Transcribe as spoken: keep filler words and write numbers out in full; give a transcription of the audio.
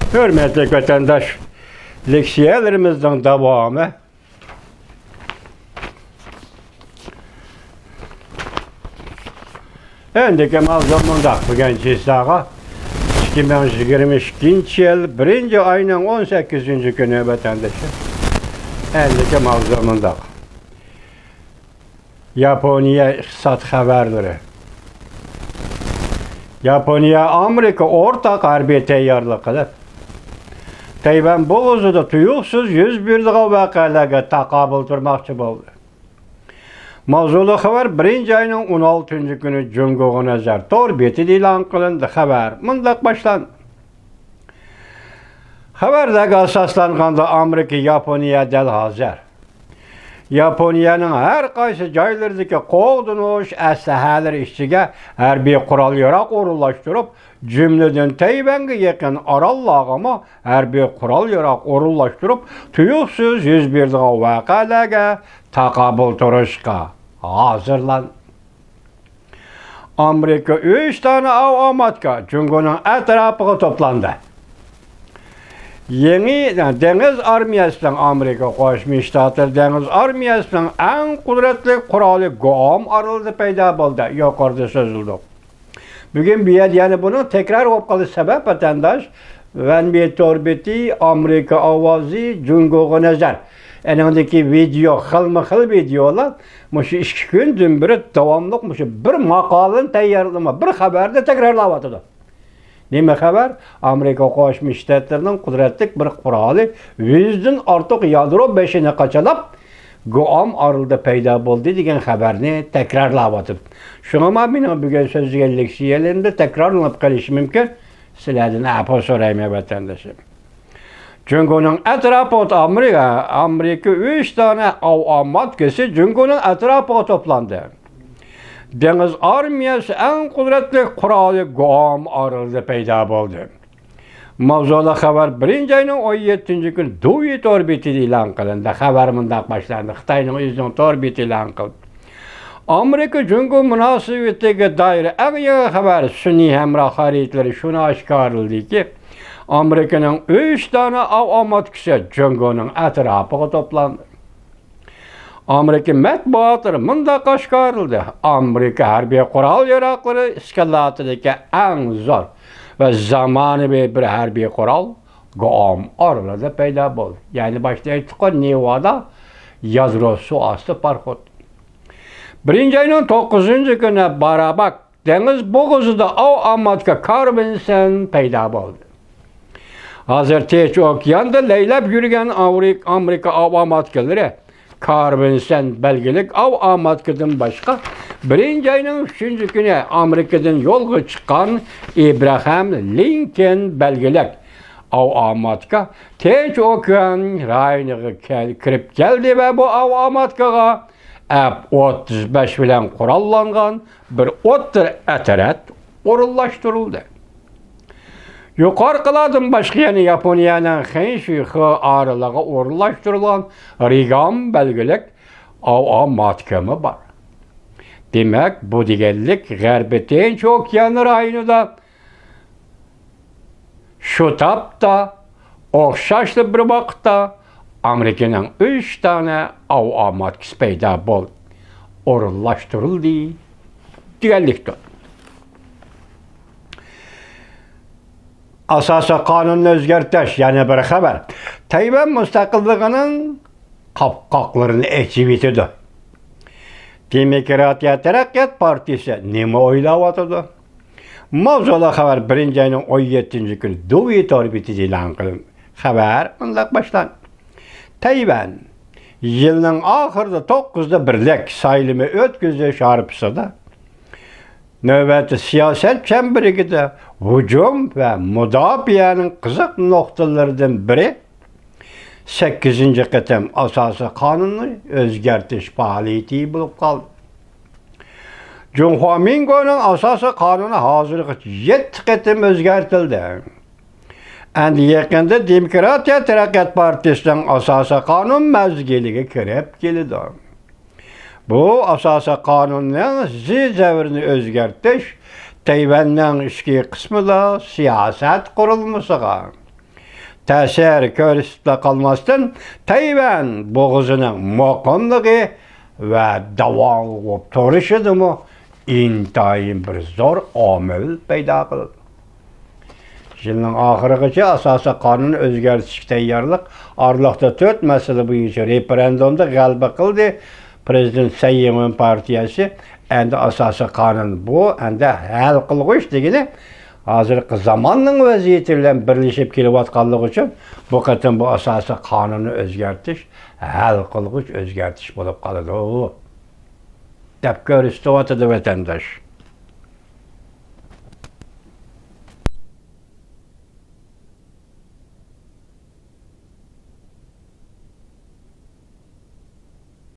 ھۆرمەتلىك ۋەتەنداش، لېكسىيەلىرىمىزنىڭ داۋامى. ئەمدىكى ماۋزۇ مۇنداق، بۈگۈن چېسلاغا ئىككى مىڭ يىگىرمە ئىككىنچى يىل بىرىنچى ئاينىڭ ئون سەككىزىنچى كۈنى، ۋەتەنداشلار. ئەمدىكى ماۋزۇ مۇنداق. ياپونىيە ئىقتىساد خەۋەرلىرى. ياپونىيە ئامېرىكا ئورتاق ھەربىي تەييارلىق قىلىپ، تەيۋەن بوغۇزىدا تۇيۇقسىز يۈز بېرىدىغان ۋەقەلەرگە تاقابىل تۇرماقچى بولدى. ماۋزۇلۇق خەۋەر بىرىنچى ئاينىڭ ئون ئالتىنچى كۈنى جۇڭگوغا نەزەر تور بېتىدە ئېلان قىلىندى. خەۋەر مۇنداق باشلاندى. خەۋەرلەرگە ئاساسلانغاندا، ئامېرىكا ياپونىيە دەل ھازىر ياپونىيەنىڭ ھەر قايسى جايلىرىدىكى قوغدىنىش ئەسلىھەلىرى ئىچىگە ھەربىي قورال-ياراغ ئورۇنلاشتۇرۇپ، جۈملىدىن تەيۋەنگە يېقىن ئاراللارغىمۇ ھەربىي قورال-ياراغ ئورۇنلاشتۇرۇپ، تۇيۇقسىز يۈز بېرىدىغان ۋەقەلەرگە تاقابىل تۇرۇشقا ھازىرلان. ئامېرىكا ئۈچ دانە ئاۋىئاماتكا جۇڭگونىڭ ئەتراپىغا توپلاندى. يېڭى دېڭىز ئارمىيەسىنىڭ، ئامېرىكا قوشما شتاتلىرى دېڭىز ئارمىيەسىنىڭ ئەڭ قۇدرەتلىك قورالى گۇئام ئارىلىدا پەيدا بولدى. يۇقىرىدا سۆزلىدۇق. بۈگۈن بۇ يەردە يەنە بۇنىڭ تەكرارى بولۇپ قالدى. سەۋەب، ۋەتەنداش، ۋەنبى تور بېتى، ئامېرىكا ئاۋازى، جۇڭگوغا نەزەر. ئېنىڭدىكى ۋىدېئو، خىلمۇ خىل ۋىدېئولار مۇشۇ ئىككى كۈندىن بېرى داۋاملىق مۇشۇ بىر ماقالىنى تەييارلىما، بىر خەۋەرنى تەكرارلاۋاتىدۇ. نېمە خەۋەر؟ ئامېرىكا قوشما شتاتلىرىنىڭ قۇدرەتلىك بىر قورالى، يۈزدىن ئارتۇق يادرو بېشىنى قاچىلاپ، گۇئام ئارىلىدا پەيدا بولدى دېگەن خەۋەرنى تەكرارلاۋاتىدۇ. شۇڭا مېنىڭ بۈگۈن سۆزلىگەن لېكسىيەلىرىمدە تەكرارلىنىپ قېلىشى مۇمكىن. سىلەردىن ئەپۇ سورايمەن، ۋەتەندىشىم. جۇڭگونىڭ ئەتراپىغا ئامېرىكا، ئامېرىكا ئۈچ دانە ئاۋىئاماتكىسى جۇڭگونىڭ ئەتراپىغا توپلاندى. دېڭىز ئارمىيەسى ئەڭ قۇدرەتلىك قورالى گۇئام ئارىلىدا پەيدا بولدى. ماۋزۇلۇق خەۋەر بىرىنچى ئاينىڭ ئون يەتتىنچى كۈنى دۇۋى تور بېتىدە ئېلان قىلىندى. خەۋەر مۇنداق باشلاندى. خىتاينىڭ ئۆزىنىڭ تور بېتى ئېلان قىلدى. ئامېرىكا جۇڭگو مۇناسىۋىتىگە دائىر ئەڭ يېڭى خەۋەر، سۈنئىي ھەمراھ خەرىتىلىرى شۇنى ئاشكارىلىدىكى، ئامېرىكىنىڭ ئۈچ دانە ئاۋىئاماتكىسى جۇڭگونىڭ ئەتراپىغا توپلاندى. ئامېرىكا مەتبۇئاتلىرى مۇنداق ئاشكارىلىدى: ئامېرىكا ھەربىي قورال ياراغلىرى ئىسكىلاتىدىكى ئەڭ زور ۋە زامانىۋى بىر ھەربىي قورال گۇئام ئارىلىدا پەيدا بولدى. يەنى باشتا ئېيتتۇققۇ، نېۋادا يادرو سۇ ئاستى پاراخوت. بىرىنچى ئاينىڭ توققۇزىنچى كۈنى باراباك دېڭىز بوغۇزىدا ئاۋىئاماتكا كارۋىنسېن پەيدا بولدى. ھازىر تىنچ ئوكياندا لەيلەپ يۈرگەن ئاۋرىك-، ئامېرىكا ئاۋىئاماتكىلىرى كارۋىنسېن بەلگىلىك ئاۋىئاماتكىدىن باشقا، بىرىنچى ئاينىڭ ئۈچىنچى كۈنى ئامېرىكىدىن يولغا چىققان ئېبراھام لىنكولن بەلگىلىك ئاۋىئاماتكا تىنچ ئوكيان رايونىغا كەل-، كىرىپ كەلدى ۋە بۇ ئاۋىئاماتكىغا ئەپ ئوتتۇز بەش بىلەن قوراللانغان بىر ئوتتۇرا ئەترەت ئورۇنلاشتۇرۇلدى. يۇقىرىقىلاردىن باشقا يەنە ياپونىيەنىڭ خېنشۈيخې ئارىلىغا ئورۇنلاشتۇرۇلغان رىگام بەلگىلىك ئاۋىئاماتكىمۇ بار. دېمەك، بۇ دېگەنلىك غەربىي تىنچ ئوكيان رايونىدا شۇ تاپتا، ئوخشاشلا بىر ۋاقىتتا ئامېرىكىنىڭ ئۈچ دانە ئاۋىئاماتكىسى پەيدا بولدى، ئورۇنلاشتۇرۇلدى دېگەنلىكتۇر. ئاساسىي قانۇننى ئۆزگەرتىش، يەنە بىر خەۋەر. تەيۋەن مۇستەقىللىقىنىڭ قاپقاقلىرىنى ئېچىۋېتىدۇ. دېموكراتىيە تەرەققىيات پارتىيىسى نېمە ئويلاۋاتىدۇ؟ ماۋزۇلۇق خەۋەر بىرىنچى ئاينىڭ ئون يەتتىنچى كۈنى دۇۋى تور بېتىدە ئېلان قىلىندى. خەۋەر مۇنداق باشلاندى. تەيۋەن يىلنىڭ ئاخىرىدا توققۇزدا بىرلىك سايلىمى ئۆتكۈزۈش ھارپىسىدا نۆۋەتتە سىياسەت چەمبىرىكىدە ھۇجۇم ۋە مۇداپىئەنىڭ قىزىق نۇقتىلىرىدىن بىرى سەككىزىنچى قېتىم ئاساسىي قانۇننى ئۆزگەرتىش پائالىيىتى بولۇپ قالدى. جۇڭخۇا مىنگونىڭ ئاساسىي قانۇنى ھازىرغىچە يەتتە قېتىم ئۆزگەرتىلدى. ئەمدى يېقىندا دېموكراتىيە تەرەققىيات پارتىيىسىنىڭ ئاساسىي قانۇن مەزگىلىگە كىرىپ كېلىدۇ. بۇ ئاساسىي قانۇننىڭ زىچ زەۋرىنى ئۆزگەرتىش تەيۋەننىڭ ئىچكى قىسمىدا سىياسەت قۇرۇلمىسىغا، تەسىر كۆرسىتىپلا قالماستىن، تەيۋەن بوغۇزىنىڭ مۇقىملىقى ۋە داۋاملىق بولۇپ تۇرۇشىدىمۇ ئىنتايىن بىر زور ئامىل پەيدا قىلدى. يىلنىڭ ئاخىرىغىچە ئاساسىي قانۇننى ئۆزگەرتىشكە تەييارلىق، ئارىلىقتا تۆت مەسىلە بويىچە رېفېرېندۇمدا غەلىبە قىلدى. پىرېزىدېنت سەي ئىڭۋېن پارتىيەسى ئەمدى ئاساسىي قانۇن بۇ، ئەمدى ھەل قىلغۇچ دېگىنى، ھازىرقى زاماننىڭ ۋەزىيىتى بىلەن بىرلىشىپ كېلىۋاتقانلىقى ئۈچۈن، بۇ قېتىم بۇ ئاساسىي قانۇننى ئۆزگەرتىش ھەل قىلغۇچ ئۆزگەرتىش بولۇپ قالىدۇ، دەپ كۆرسىتىۋاتىدۇ ۋەتەنداش.